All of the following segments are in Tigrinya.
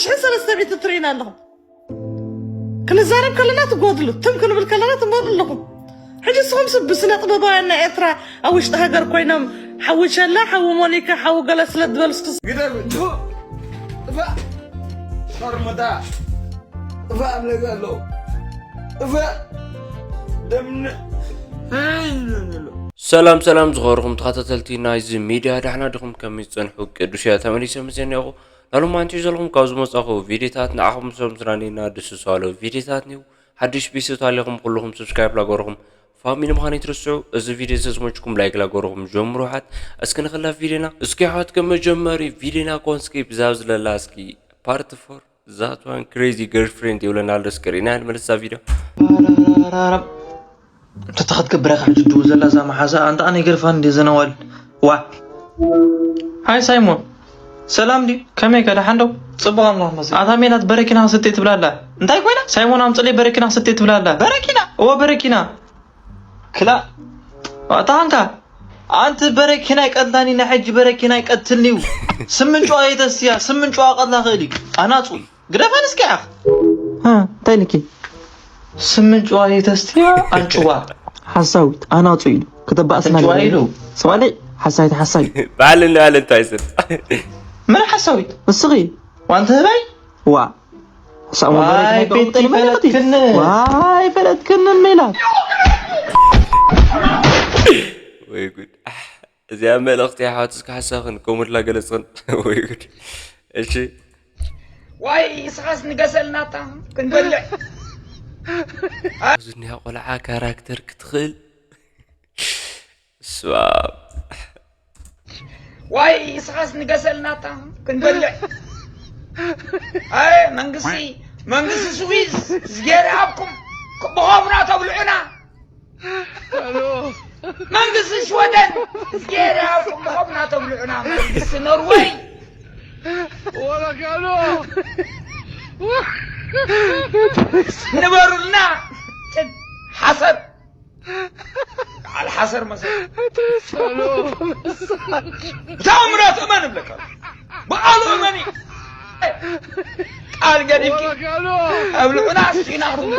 ሽሕን ሰለስተ ሚእቲ ትርእዩና ኣለኹም። ክንዛረብ ከለና ትጎድሉ፣ ትም ክንብል ከለና ትመሩ ኣለኹም። ሕጂ ንስኹም ስ ብስነ ጥበባውያን ናይ ኤርትራ ኣብ ውሽጢ ሃገር ኮይኖም ሓዊ ሸላ፣ ሓዊ ሞኒካ፣ ሓዊ ገለ ስለ ዝበሉ እስኪ ግደፍ፣ ቱ፣ ጥፋእ፣ ሸርሙጣ፣ ጥፋእ ኣብ ለጋ ኣሎ። ጥፋእ፣ ደምነ፣ ሰላም ሰላም ዝኸበርኩም ተኸታተልቲ ናይዚ ሚድያ፣ ዳሕና ድኹም ከመይ ዝጸንሑ? ቅዱስ እያ ተመሊሰ መፅእ እኒኹ። ናሎም ማንትዩ ዘለኹም ካብ ዝመጻኹ ቪዲዮታት ንዓኹም ሰብ ዝናኔና ድስሳሉ ቪዲዮታት ኒው ሓድሽ ቢስት ኣለኹም ኩልኹም ሰብስክራይብ ላገርኹም ፋሚሊ ምዃን ይትርስዑ። እዚ ቪዲዮ እንተ ዝመችኩም ላይክ ላገርኹም ጀምሩ። ሓት እስኪ ንኽላ ቪዲዮና እስኪ ሓት ከመጀመሪ ቪዲዮና ኮንስኪ ብዛብ ዝለላ እስኪ ፓርት ፎር ዛት ዋን ክሬዚ ገርልፍሬንድ ይብለና ኣሎ። እስኪ ርኢና ንመለሳ ቪዲዮ። ተተኸት ገብረካ ሕጂ ድው ዘላ እዛ መሓዛ ኣንታ ኣነ ገርፋን እንደ ዘነዋል ዋ ሃይ ሳይሞን ሰላም ድዩ ከመይ ከ ደሓን ዶ ጽቡቕ ኣምላኽ መስ ኣታ ሜላት በረኪና ክስቴ ትብላ ኣላ እንታይ ኮይና ሳይሞን ኣምጽለይ በረኪና ክስቴ ትብላ ኣላ በረኪና እወ በረኪና ክላ ኣታ ሃንካ ኣንቲ በረኪና ይቀትላኒ ንሕጂ በረኪና ይቀትልኒ እዩ ስምን ጨዋ የተስያ ስምን ጨዋ ቀትላ ክእል እዩ ኣናጹ ግደፋ ንስኪ ኣኽ እንታይ ኢልኪ ስምን ጨዋ የተስትያ ኣንጭዋ ሓሳዊት ኣናጹ ኢሉ ከተባእስና ኣንጭዋ ኢሉ ስማሊ ሓሳዊት ሓሳዊት ባል እንበል እንታይ ስል ምን ሓሳዊት እስኺ ዋንተ ህበይ ዋ ሳሙ በረድ ናይ ብዕምጠ ይመለኸት ዋይ ፈለጥክንን ሜላ ወይ ጉድ እዚኣ መልእኽቲ ኣሕዋት እስኪ ሓሳኽን ኮመንት ላገለጽኽን ወይ ጉድ እሺ ዋይ እስኻስ ንገሰልናታ ክንበልዕ ዝኒሃ ቆልዓ ካራክተር ክትኽእል ስዋ ዋይ እስኻስ ንገሰልናታ ክንበልዕ ኣይ መንግስቲ መንግስቲ ስዊዝ ዝጌር ኣብኩም ብኸምና ተብልዑና መንግስቲ ሽወደን እዝጌር ይሃብኩም ብኸምና ተብልዑና መንግስቲ ኖርወይ ንበሩልና ሓሰር በዓል ሓሰር መሰል ብተኣምራት እመን እብለካ በዓሉ እመን ቃል ገዲፍኪ ኣብልዑና ስኢና ክትብሉ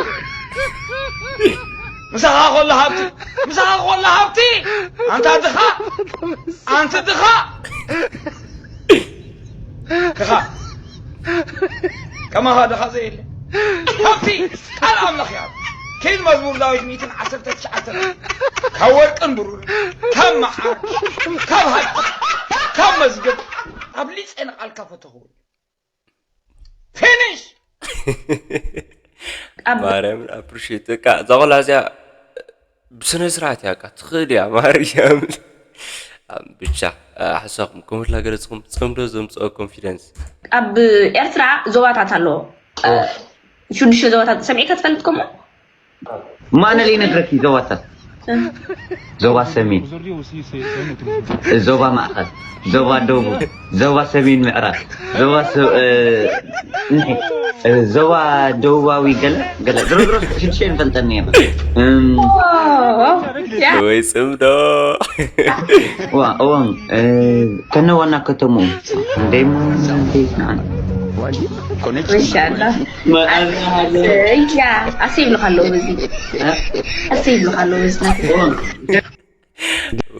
ምሳኻ ከሎ ሃብቲ ምሳኻ ከሎ ሃብቲ ኣንታ ድኻ ኣንቲ ድኻ ድኻ ከማኻ ድኻ ዘየለ ሃብቲ ቃል ኣምላኽ እያ ኪድ መዝሙር ዳዊት ሚእትን ዓሰርተ ትሽዓተ ካብ ወርቅን ብሩርን ካብ መዓር ካብ ሃብቲ ካብ መዝገብ ኣብሊፀ ንቓልካ ፈተኽዎ ፊኒሽ ማርያምን ኣፕሪሼት በቃ እዛ ቆልዓ እዚኣ ብስነ ስርዓት እያ በቃ ትኽእል እያ ማርያምን ብቻ ሓሳኹም ከምላ ገለፅኹም ፅምዶ ዘምፅኦ ኮንፊደንስ ኣብ ኤርትራ ዞባታት ኣለዎ ሽዱሽተ ዞባታት ሰሚዕካ ትፈልጥ ከምኡ ማነል ይነግረኪ ዞባታት ዞባ ሰሜን ዞባ ማእኸል ዞባ ደቡብ ዞባ ሰሜን ምዕራብ ዞባ ዞባ ደቡባዊ ገለ ገለ ድሮ ድሮ ሽዱሽተ ንፈልጠኒ እየን ወይ ፅምዶ ዋ እዋም ከነ ዋና ከተምኡ እንደሞ ኢንሻላ እያ ኣሰይ ይብልካ ኣለዉ በዚ ኣሰይ ይብልካ ኣለዉ በዚ ናትካ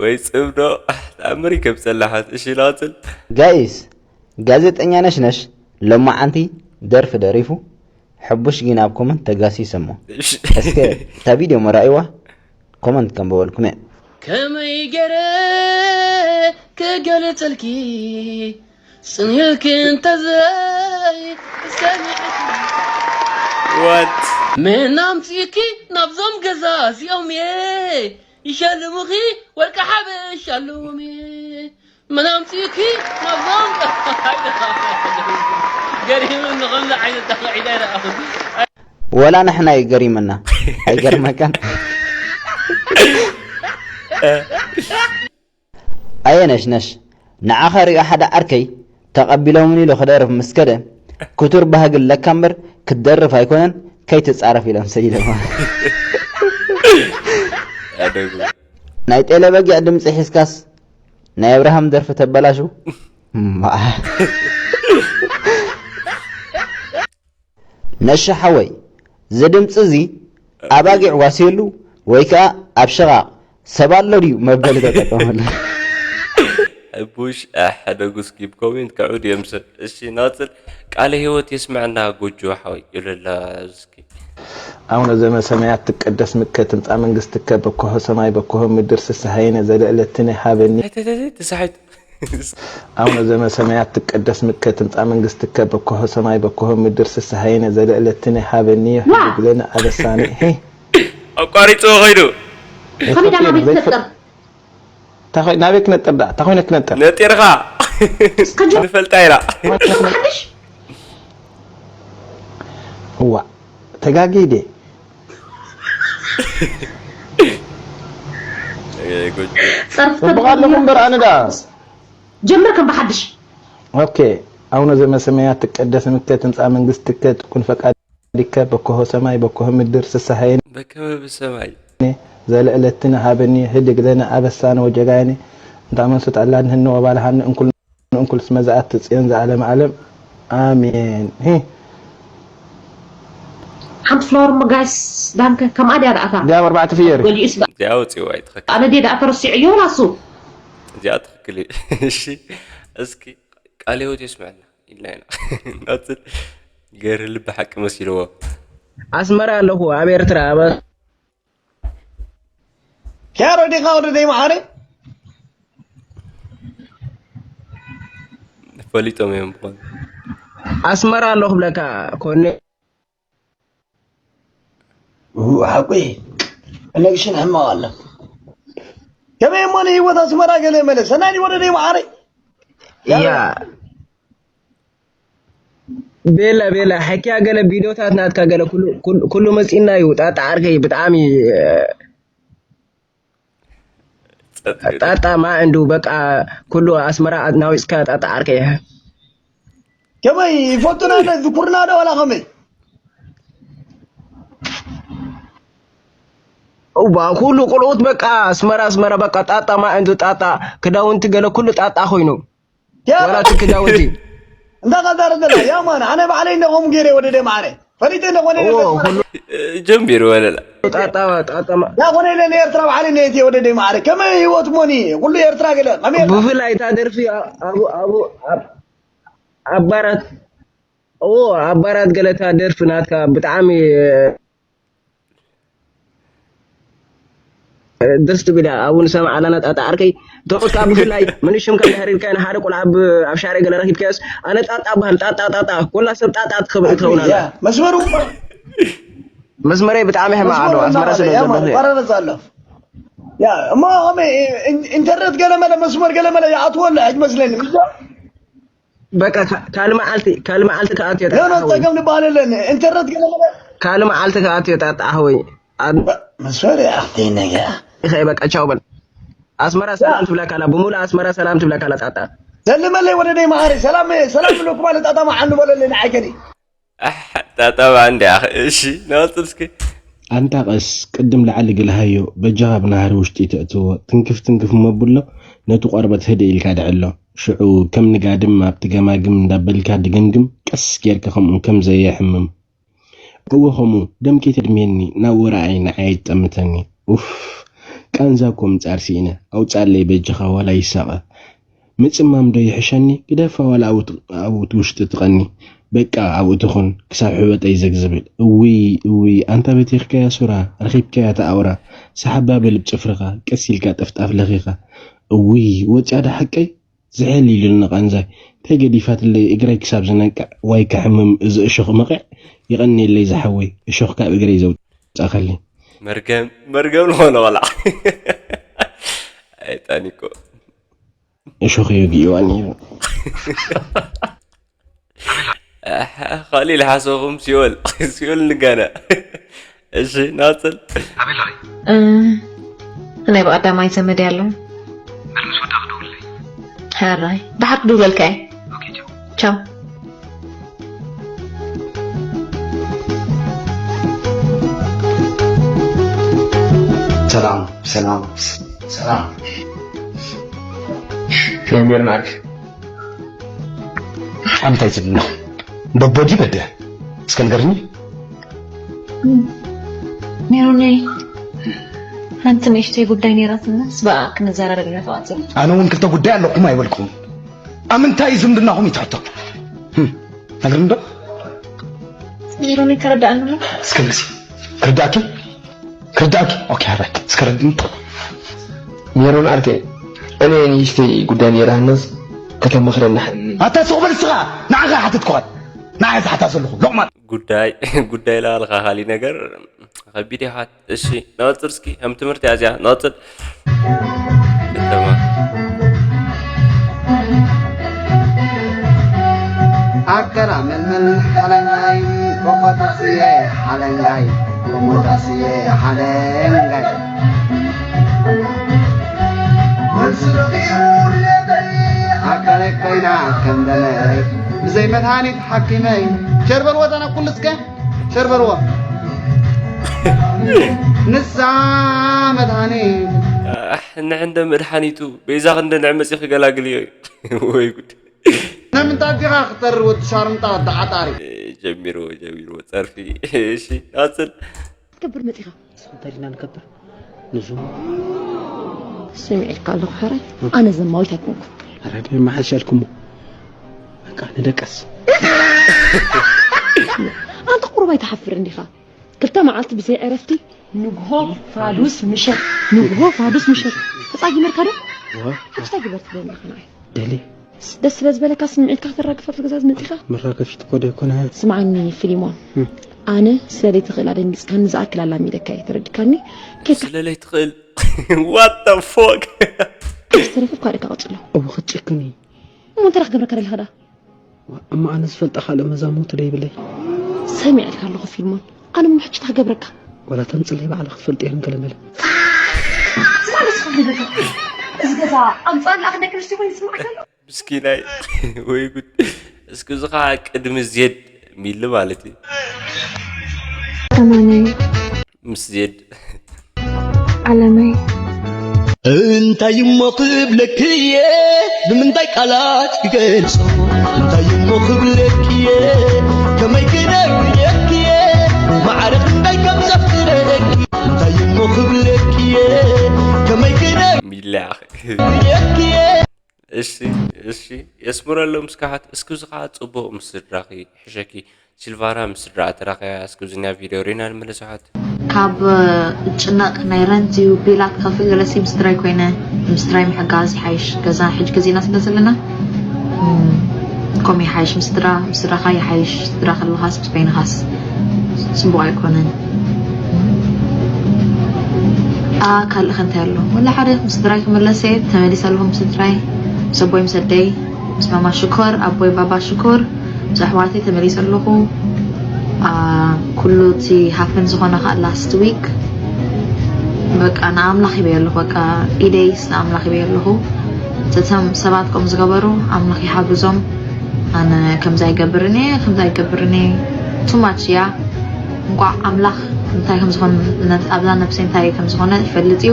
ወይ ጽብዶ ተኣምር ይከብጸላሓት እሺ ላውፅል ጋይስ ጋዜጠኛ ነሽነሽ ሎማዓንቲ ደርፊ ደሪፉ ሕቡሽ ግን ኣብ ኮመንት ተጋሲሰሞ እስከ እታ ቪድዮ መራእይዋ ኮመንት ከንበበልኩም እየ ከመይ ገረ ክገልጸልኪ ጽኒሕኪ እንተዘይ ሰሚዕኪ ዋት መን ኣምጺእኪ ናብዞም ገዛ እዚኦም እየ ይሸልሙኺ ወርቂ ሓበሽ ኣለዎም እየ መን ኣምጺእኪ ናብዞም ገሪሙ ንኸምዚ ዓይነት ተኽዒዳ ይረኣኹ ወላ ንሕና እዩ ገሪምና ኣይገርመካን ኣየ ነሽነሽ ንዓኻ ሪኦ ሓደ ዓርከይ ተቐቢሎምኒ ኢሉ ክደርፍ ምስ ከደ ክቱር ባህጊ ኣለካ እምበር ክትደርፍ ኣይኮነን ከይትጻረፍ ኢሎም ሰዲዶማ ናይ ጤለ በጊዕ ድምጺ ሒዝካስ ናይ ኣብርሃም ደርፊ ተበላሹ እምበኣር ነሹ ሓወይ፣ እዚ ድምጺ እዚ ኣባጊዕ ዋስየሉ ወይ ከኣ ኣብ ሽቓቕ ሰብ ኣሎ ድዩ መበሊ ተጠቀመሉ። ሕቡሽ ሕደጉ እስኪ ብኮሜንት ከዕብድ እዮም ሰብ። እሺ ናጽል ቃለ ህይወት የስምዐና ጎጆ ሓወይ ይብለላ እስኪ። ኣቡነ ዘበሰማያት ትቀደስ ስምከ ትምጻእ መንግስትከ በኮሆ ሰማይ በኮሆ ምድር ስስሃየነ ዘለእለትነ ሃበኒ። ተሳሒት ኣቡነ ዘበሰማያት ትቀደስ ስምከ ትምጻእ መንግስትከ በኮሆ ሰማይ በኮሆ ምድር ስስሃየነ ዘለእለትነ ሃበኒ። ህድግ ለነ ኣበሳነ። ሄ ኣቋሪጽዎ ኸይዱ። ከመይ ዳማ ቤት ነጠር ታኾይ ናበይ ክነጥር ደኣ ታኾይነ ክነጥር ነጢርኻ ከጆ ንፈልጣ ኢና። ሓድሽ እዋ ተጋጊደ ጎጆ ጸርፍ ጽቡቕ ኣለኹ እምበር ኣነ ደኣ ጀምር ከም ብሓድሽ ኦኬ ኣቡነ ዘበሰማያት ትቀደስ ስምከ ትምጻእ መንግስትከ ትኩን ፈቃድከ በኮሆ ሰማይ በኮሆ ምድር ስስሃየነ በከመ ብሰማይ ዘለእለትነ ሃበኒ። ህድግ ለነ ኣበሳነ ወጀጋየነ እንተ መንሱት ኣላድህነ ወባልሃነ እንኩል ንእንኩል እስመ ዘኣቲ ጽዮን ዘዓለመ ዓለም ኣሜን። ሂ ሓንቲ ፍላወር እሞ ጋይስ ዳንከ ከምኣ ድያ ደኣታ ዲያብ ኣርባዕተ ፍየሪ ገሊኡስ እዚኣ ወፂኡ ኣይትኸክል ኣነ ድየ ደኣ ተረሲዑ ዮናሱ እዚኣ ትኽክል እዩ። እሺ እስኪ ቃለ ህይወት የስምዐልና ኢልና ኢና ናፅል ገር ልቢ ሓቂ መሲልዎ ኣስመራ ኣለኹ ኣብ ኤርትራ ኣብ ኪያሮ ዲኻ ወደደይ መዓረ ፈሊጦም እዮም ብኾን ኣስመራ ኣለኹ ብለካ ኮነ ሓቁ ኮኔክሽን ሕማቕ ኣሎ ከመይ እሞ ንህይወት ኣስመራ ገለ መለ ሰናይ ወደደይ መዓረ ያ ቤላ ቤላ ሕክያ ገለ ቪዲዮታት ናትካ ገለ ኩሉ- ኩሉ- ኩሉ መፂና እዩ ጣጣ ዓርከይ ብጣዕሚ ጣጣ ማ እንዱ በቃ ኩሉ ኣስመራ ናዊፅካ ጣጣ ዓርከይ ከመይ ይፈቱና ዶ ዝኩርና ዶ ዋላ ከመይ እዋ ኩሉ ቁልኡት በቃ ኣስመራ ኣስመራ በቃ ጣጣ ማ እንዱ ጣጣ ክዳውንቲ ገለ ኩሉ ጣጣ ኮይኑ ያ ወላ እቲ ክዳውንቲ እንዳ ቀዛረ ዘላ ያ ማን ኣነ ባዕለይ እንደ ከምኡ ገይረ ወደደ ማዕረ ፈሊጠ እንደ ኮነ ኦ፣ ኩሉ ጀምቢሩ ወለላ ጣጣ ጣጣ ማ- ያ ኮነ ኢለ ንኤርትራ ባዕለይ ነየት ወደደ ማዕረ ከመይ ህይወት ሞኒ ኩሉ ኤርትራ ገለ ከመይ ብፍላይ እታ ደርፊ ኣቡ ኣቡ ኣብ- ኣባራት ኦ ኣባራት ገለታ ደርፊ ናትካ ብጣዕሚ ደስ ትብል እያ ኣብኡ ንሰምዓ ኣለና ጣጣ ዓርከይ ተቆጥካ ብፍላይ መን ሽምካ ድሕር ኢልካ ንሓደ ቆልዓ ኣብ ኣብ ሻዕረ ገለ ረኪብካዮስ ኣነ ጣጣ በሃል ጣጣ ጣጣ ኮላ ሰብ ጣጣ ትኸውን ኣላ መስመሩ መስመረይ ብጣዕሚ ሕማቕ ኣሎ ኣስመራ ስለ ዘለኹ እየ። ቋረረፅ ኣሎ ያ እሞ ከመይ ኢንተርነት ገለ መለ መስመር ገለ መለ ይኣትዎ ኣሎ ሕጅ መስለኒ ምዞ በቃ ካ- ካልእ መዓልቲ ካልእ መዓልቲ ክኣትዮ ኖ ኖ ጸገም ዝበሃል የለን ኢንተርነት ገለ መለ ካልእ መዓልቲ ክኣትዮ ጣጣ ኣሕወይ ኣብ- መስመር ኣኽተይ ነገ ኢኸ በቃ ቻው በል ኣስመራ ሰላም ትብለካ ኣላ ብሙሉእ ኣስመራ ሰላም ትብለካ ኣላ ጣጣ ሰልመለይ ወደደይ መዓረይ ሰላም ሰላም ብለኩም ኣለ ጣጣ መዓኑ በለለይ ንዓይ ከዲ ኣሕ፣ ጣጣ በዓል እንዲ ኣኸ እሺ ናወፅል እስኪ ኣንታ ቀስ ቅድም ላዕሊ ግልሃዮ በጃኻ ብናህሪ ውሽጢ ተእትዎ ትንክፍ ትንክፍ እሞ ብሎ ነቲ ቆርበት ህድእ ኢልካ ድዕሎ ሽዑ ከም ንጋድም ኣብቲ ገማግም እንዳበልካ ድግምግም ቀስ ጌርካ ከምኡ ከም ዘየሕምም እወ ከምኡ ደም ከይተድምየኒ ናብ ወረኣይ ንዓይ ኣይትጠምተኒ ኡፍ ቃንዛ እኮ ምጻር ስኢነ ኣውጻለይ በጃኻ ዋላ ይሳቐ ምጽማም ዶ ይሕሸኒ ግደፋ ዋላ ኣብኡ ውሽጢ ትቐኒ በቃ ኣብኡ ትኹን ክሳብ ሕበጠይ ዘግ ዝብል እውይ እውይ ኣንታ በቲኽካያ ሱራ ረኺብካያ እታ ኣውራ ሰሓባ በል ብጭፍርኻ ቀስ ኢልካ ጠፍጣፍ ለኺኻ እውይ ወጽያ ዶ ሓቀይ ዝሕል ኢሉኒ ቃንዛይ እንታይ ገዲፋትለይ እግረይ ክሳብ ዝነቅዕ ዋይ ክሕምም እዚ እሾኽ መቒዕ የቐንየለይ ዝሓወይ እሾኽካ ኣብ እግረይ ዘውጻእካለይ መርገም መርገም ዝኾነ ቆልዓ ኣይጣኒኮ እሾኽ የግእዋ ነይሩ ኻሊል ሓሰኹም ሲኦል ሲኦል ንጋነ እሺ ናፅል ናይ ብቐዳማይ ዘመድ ያለው ሕራይ ድሓር ክድውለልካ እየ ቻው ሰላም ሰላም ሰላም ከመይ ጌርና ኣንታይ ዝብልና በቦዲ በደ እስከ ንገርኒ ሜሮነይ፣ ሓንቲ ንእሽተይ ጉዳይ ነይራትና፣ ስባኣ ክንዘራረብ ኢና ተዋፂና። ኣነ እውን ክልተ ጉዳይ ኣለኩም ኣይበልኩም። ኣብ ምንታይ እዩ ዝምድናኹም ይትሕቶ? ህም፣ ነግርኒ ዶ? ሜሮነይ፣ ተረዳእኒ እሞ። እስከ መሲ፣ ክርዳእኪ? ክርዳእኪ? ኦኬ፣ ሃራይ፣ እስከ ረድኒ። ሜሮን ዓርከይ፣ እኔ ንእሽተይ ጉዳይ ነይራናስ ከተመኽረና። ኣታ ስቕ በል እስኻ፣ ንዓኻ ሓተትኩኻ። ንዓይ ዝሓታ ዘለኹ፣ ሎቕማጥ። ጉዳይ፣ ጉዳይ ለባልኻ ካሊእ ነገር ከቢድ ኢኻ። እሺ፣ ንቐጽል እስኪ፣ ከም ትምህርቲ እያ እዚኣ። ንቐጽል። ከተማ። ኣከራ መልመል ሓለንጋይ፣ ኮሞዳስየ ሓለንጋይ፣ ኮሞዳስየ ሓለንጋይ። መልሲ ረኺቡ ድሌተይ፣ ኣካለይ ኮይና ከም ደመይ፣ ብዘይ መድሃኒት ሓኪመይ። ሸርበል ወጠና ኩሉ እስከ። ሸርበርዎ። ንሳ መድሃኒት። ኣሕ፣ ንሕ እንደ መድሓኒቱ፣ ቤዛ ክንደ ንዕ መጺኡ ክገላግል እዩ። ወይ ጉድ። ንምንታይ ዲኻ ክተሪ ወዲ ሻርምጣ ወዲ ዓጣሪ? ጀሚርዎ፣ ጀሚርዎ ጸርፊ። እሺ፣ ቀጽል። ክትገብር መጺኻ? ንስኻ እንታይ ዲና ንገብር? ንሱ ስምዒልካ ኣለኹ ሕራይ። ኣነ ዘማዊት ኣይኮንኩ። ኧረ ደይ መሓሽ ኣልኩሞ። በቃ ንደቀስ። ኣንተ ቁሩብ ኣይትሓፍር እንዲኻ? ክልተ መዓልቲ ብዘይ ዕረፍቲ ንግሆ ፋዱስ ምሸት፣ ንግሆ ፋዱስ ምሸት። ተጻጊመርካ ዶ? ዋ። ሕጅታ ግበር ትደሊ ኢኻ ንዓይ። ደሊ። ደስ ስለ ዝበለካ ስምዒትካ ከተራግፍ ኣብቲ ገዛ ዝመጺኻ? መራገፊት እኮ ዶ ኣይኮነ? ስምዓኒ ፊሊሞን። እም። ኣነ ስለ ዘይትኽእል ኣደንጊጽካኒ ዝኣክል ኣላሚደካ እየ፣ ተረዲካኒ? ኬድካ ስለለይ ትኽእል? What the fuck? ዝተረፈ እኳ ደካ ቀጽሎ። እወ ክትጭክኒ። እሞ እንታይ ደኣ ክገብረካ ደሊኻ ደኣ? እሞ ኣነ ዝፈልጣ ካልእ መዛሙርቲ ዶ ይብለይ? ሰሚዐልካ ኣለኹ ፊልሞን። ኣነ እሞ ሕጂ እንታይ ክገብረካ? ዋላ ተምጽለይ ባዕላ ክትፈልጥ እየ ገለመለ። ስማዕ ንስኻ ንገዛ። እዚ ገዛ ኣምጻእ ለኣኽ ደቂ ኣንስትዮ ኮይኑ ይስምዓካ ኣሎ። ምስኪናይ። ወይ ጉድ። እስኪ እዚ ኸዓ ቅድሚ ዜድ ሚሊ ማለት እዩ። ከማነይ። ምስ ዜድ። ዓለመይ። እንታይ እሞ ክብለክየ፣ ብምንታይ ቃላት ክገልጾ? እንታይ እሞ ክብለክየ፣ ከመይ ክነግርየክየ፣ ማዕረ ክንደይ ከም ዘፍቅረኪ? እንታይ እሞ ክብለክየ፣ ከመይ ክነግርየክየ? ሚሊ ኣኺ። እሺ፣ እሺ፣ የስምረሎም እስከ ሓት፣ እስኪ እዚ ኸዓ ጽቡቕ ምስ ስድራኺ ይሕሸኪ። ሲልቫና ምስ ስድራኣ ተራኺባ፣ እስኪ እዚ ቪድዮ ሪና ንመለስ ሓት። ካብ እጭነቕ ናይ ረንት እዩ ቢላት ከፍል ገለሲ ምስ ስድራይ ኮይነ፣ ምስ ስድራይ ምሕጋዝ ይሓይሽ። ገዛ ሕጂ ግዜና ስለ ዘለና፣ እም፣ ከምኡ ይሓይሽ ምስ ስድራ፣ ምስ ስድራኻ ይሓይሽ። ስድራ ከለኻስ ምስ በይንኻስ ጽቡቕ ኣይኮነን። ኣ፣ ካልእ ከ እንታይ ኣሎ? ወላ ሓደ ምስ ስድራይ ክምለስ እየ፣ ተመሊሰ ኣለኹ ምስ ስድራይ፣ ምስ ኣቦይ ምስ ኣደይ፣ ምስ ማማ ሽኮር፣ ኣቦይ ባባ ሽኮር፣ ምስ ኣሕዋተይ ተመሊሰ ኣለኹ። ኣ፣ ኩሉ እቲ ሃፕን ዝኾነ ከዓ ላስት ዊክ በቃ ንኣምላኽ ሂበዮ ኣለኹ። በቃ ኢደይስ ንኣምላኽ ሂበዮ ኣለኹ። እቶም ሰባት ከምኡ ዝገበሩ ኣምላኽ ይሓግዞም። ኣነ ከምዚ ኣይገብርን እየ፣ ከምዚ ኣይገብርን እየ። ቱ ማች እያ። እንቋዕ ኣምላኽ እንታይ ከም ዝኾነ፣ ነት-፣ ኣብዛ ነብሰይ እንታይ ከም ዝኾነ ይፈልጥ እዩ።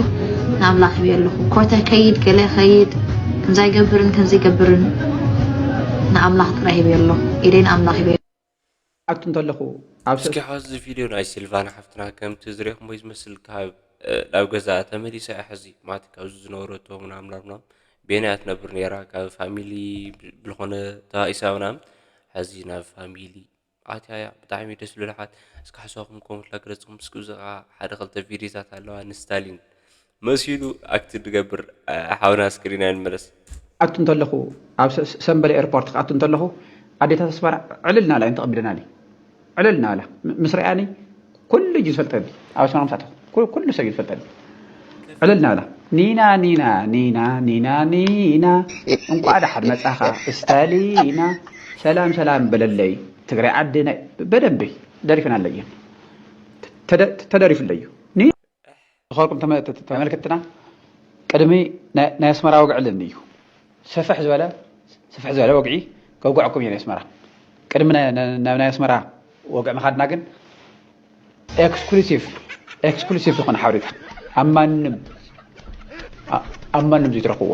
ንኣምላኽ ሂበዮ ኣለኹ። ኮርተ ከይድ፣ ገለ ከይድ፣ ከምዚ ኣይገብርን፣ ከምዚ ይገብርን ንኣምላኽ ጥራይ ሂበዮ ኣለኹ። ኢደይ ንኣምላኽ ሂበዮ። ኣቱ እንተለኹ ኣብ ስ-፣ እስኪ ሕዚ ቪድዮ ናይ ሲልቫና ሓፍትና ከምቲ ዝሪእኹሞ ዝመስል ካብ፣ እ፣ ናብ ገዛ ተመሊሳ እያ ሕዚ ማለት ካብዚ ዝነበረቶ ምናምን ምናምን ቤና እያ ትነብር ነይራ። ካብ ፋሚሊ ብዝኾነ ተባኢሳ ምናምን ሕዚ ናብ ፋሚሊ ኣትያ እያ። ብጣዕሚ ደስ ዝብል ሓት። እስኪ ሓሳብኩም ኮመንት ላይክ ገለጽኩም እስኪ። እዚ ኸዓ ሓደ ክልተ ቪድዮታት ኣለዋ ንስታሊን መሲሉ ኣክት ዝገብር፣ እ፣ ሓውና ስክሪን ኣይንመለስ። ኣቱ እንተለኹ ኣብ ሰ-፣ ሰ-፣ ሰምበል ኤርፖርት ክኣቱ እንተለኹ ኣዴታት ኣስመራ ዕልል እናበላ እየን ተቐቢለናኒ። ዕልል እናበላ ም-፣ ምስ ሪኣኒ ኩሉ እዩ ዝፈልጠኒ። ኣብ ኣስመራ ምስ ኣተኹ ኩ-፣ ኩሉ ሰብ እዩ ዝፈልጠኒ። ዕልል እናበላ ኒና ኒና ኒና ኒና ኒና እንቋዕ ደሓን መጻኻ ስታሊና ሰላም ሰላም በለለይ ትግራይ ዓዲ ናይ በደንቢ ደሪፈናለይ እየን። ተደ-፣ ተደሪፉለይ እዩ። ኒ-፣ ዝኸበርኩም ተመ-፣ ተ-፣ ተ-፣ ተመልከትትና ቅድሚ ናይ፣ ናይ ኣስመራ ወግዒ ኣለኒ እዩ። ስፍሕ ዝበለ፣ ስፍሕ ዝበለ ወግዒ ከውግዐኩም እየ ናይ ኣስመራ። ቅድሚ ናይ፣ ናይ፣ ናይ፣ ናይ ኣስመራ ወግዒ ምኻድና ግን ኤክስክሉሲቭ፣ ኤክስክሉሲቭ ዝኾነ ሓበሬታ ኣብ ማንም፣ ኣ-፣ ኣብ ማንም ዘይትረኽብዎ፣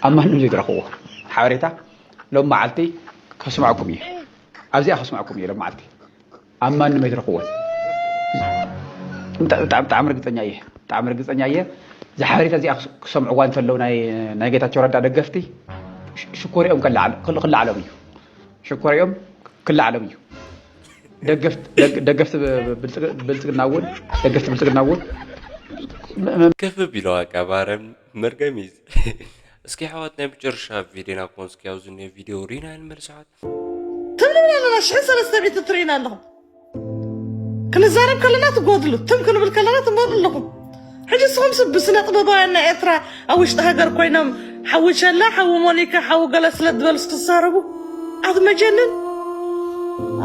ኣብ ማንም ዘይትረኽብዎ ሓበሬታ ሎም መዓልቲ ከስምዐኩም እየ። ኣብዚኣ ከስምዐኩም እየ ሎም መዓልቲ። ኣብ ማንም ኣይትረኽብዎን። ብጣ- ብጣ- ብጣዕሚ ርግፀኛ እየ፣ ብጣዕሚ ርግፀኛ እየ። እዛ ሓበሬታ እዚኣ ክስ- ክሰምዕዋ እንተለዉ ናይ ናይ ጌታቸው ረዳ ደገፍቲ ሽ- ሽኮሪኦም ከለዓል- ክል- ክለዓሎም እዩ። ሽኮሪኦም ክለዓሎም እዩ። ደገፍት- ደግ- ደገፍቲ ብ- ብ- ብልጽግ- ብልጽግና እውን ደገፍቲ ብልጽግና እውን ም- ም- ክፍብ ኢለዋ ቃባረም መርገም እዩ። እስኪ ኣሕዋት ናይ መጨረሻ ቪድዮና ክኾን እስኪ ኣብዚ እኒኦ ቪድዮ ሪና ንመልስ ኣሕዋት። ትብልብና ኣለና ሽሕን ሰለስተ ሚእቲ ትርእዩና ኣለኹም። ክንዛረብ ከለና ትጎድሉ፣ ትም ክንብል ከለና ትጎድሉ ኣለኹም። ሕጂ ንስኹም ስ ብስነ ጥበባውያን ናይ ኤርትራ ኣብ ውሽጢ ሃገር ኮይኖም ሓዊ ሸላ፣ ሓዊ ሞኒካ፣ ሓዊ ገለ ስለ ዝበሉስ ክትዛረቡ ኣትመጀንን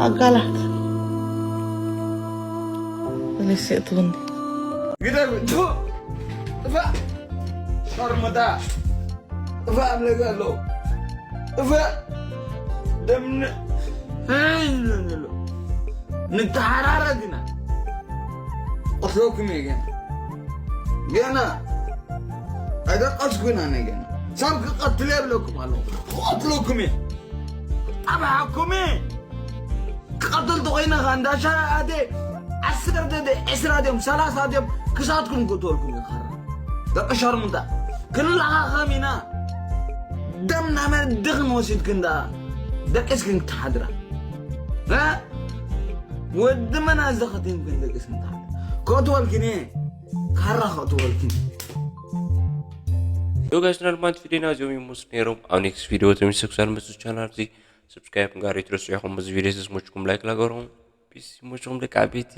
ኣጋላት እኔስ የእትውኒ ግደፍ ቱ ጥፋእ ሸርሙጣ ጥፋእ ኣብለጋ ኣሎ ጥፋእ ደምነ ይብለኒ ኣሎ ንተሓራረድ ኢና ቀትለኩም እየ ገና ገና ኣይደቀስኩን ኣነ ገና ሰብ ክቀትል የብለኩም ኣለኹ ክቀትለኩም እየ ኣባሓኩም እየ ክቐትል ተኾይነ ኸ እንዳ ሻራ ኣትየ ዓሰርተ ድየ ዕስራ ድዮም ሰላሳ ድዮም ክሳትኩም ክእትወልኩም እዩ ኻራ ደቂ ሸርሙጣ ክንለኻኸም ኢና ደም ናመ ድኽን ወሲድክን ደኣ ደቂስክን ክትሓድራ እ? ወዲ መን ኣዘኸቲምክን ደቂስክን ክትሓድራ ከእትወልክን እየ ካራ ከእትወልክን ዮ ጋይስ ናልማንት ቪድዮና እዚኦም ይመስሉ ነይሮም። ኣብ ኔክስት ቪድዮ ተመልሰ ክሳብ መፅእ ቻናል እዚ ሰብስክራይብ ምግባር ኣይትረስዑ ኢኹም። እዚ ቪድዮ ተስሞችኩም ላይክ ላገርኹም ፒስ ይመችኹም ደቂ ዓበይቲ።